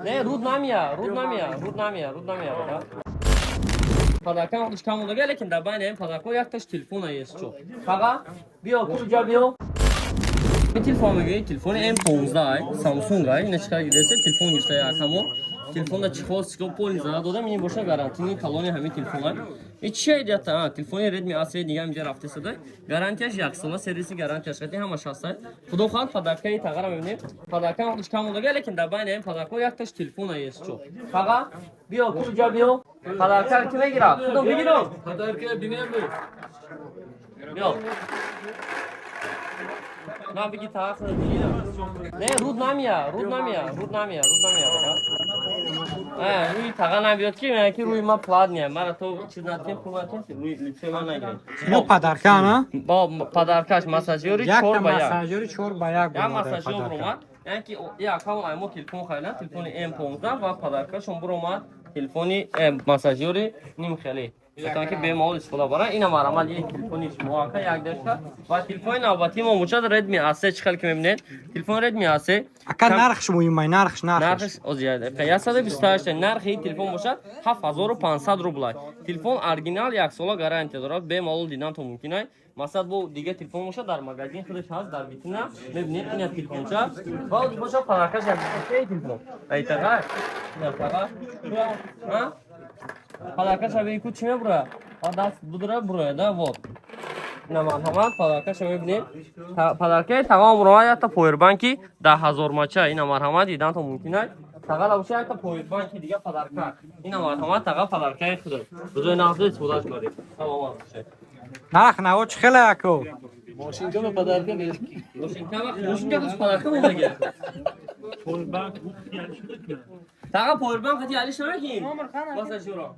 Не, руд намия, руд намия, руд намия, руд намия. Подарка худш кам модага, лекин дар байни ин подарка якташ телефон есть чо. Таға, биё, куҷа биё. Ин телефон мегӯи, телефони М15 ай, Samsung ай, ина чикар гидесе, телефон гирифта якамо. Телефонда чехол, стекло полный зада додам, ин боша гарантийный талони ҳамин телефон ай. И чи идията, а, телефони Redmi A3 дига инҷа рафта сада. Гарантияш 1 сола, сервиси гарантияш қати ҳамаш ҳаст. Худо хоҳад, подаркаи тағара мебинем. Подарка худш кам модага, лекин дар байни ин подарка якташ телефон есть чо. Таға, биё, куҷа биё. Подарка ки мегирад? Худо бигирам. Подарка бинем. Биё. На, биги, таға худо бигирам. Не, руд намия, руд намия, руд намия, руд намия. Рӯи таға набиёд, ки ки рӯи ма платный. Мара то чиз натем, пул натем, рӯи лицои ман нагиред. Ино подарка на? Бо подаркаш массажёри 4 ба 1. Массажёри 4 ба 1. Як массажёр омад. Яъне ки як ҳамон мо телефон харидам, телефони М15, ва подаркашон буромад телефони массажёри нимхеле. Метавон ки бемалол истифода баранд. Ина марамад, ин телефони шумо, ака, як дашта. Ва телефони навбатии мо бошад Redmi A3, чӣ хел ки мебинед. Телефон Redmi A3. Ака, нархш муҳимай, нархш, нархш. Нархш оз як дақиқа, 128, нархи ин телефон бошад 7500 рублай. Телефон оригинал, 1 сола гарантия дорад, бемалол дидан то мумкин ай. Масалан, бо дига телефон бошад, дар магазин худаш ҳаст, дар витрина мебинед ина телефонча. Ва бошад подаркаш як телефон. Ай таға, ина таға. Ҳа? Подаркаша беку чӣ мебура? А даст будура буроя да, вот. Ина марҳамат, подаркаша мебинед. Подаркаи тамом буроя якта повербанки 10 000 мача. Ина марҳамат, дидан то мумкин ай. Тағала боша якта повербанки дига подарка. Ина марҳамат, таға, подаркаи худо. Бузои нағзо истифодаш баред. Саломат бошед. Нарх наво чӣ хеле, ако? Мошинка ба подарка нест. Мошинка, мошинка хуш подарка мондаги. Таға, повербанк хати алиш намекин. Масажуро.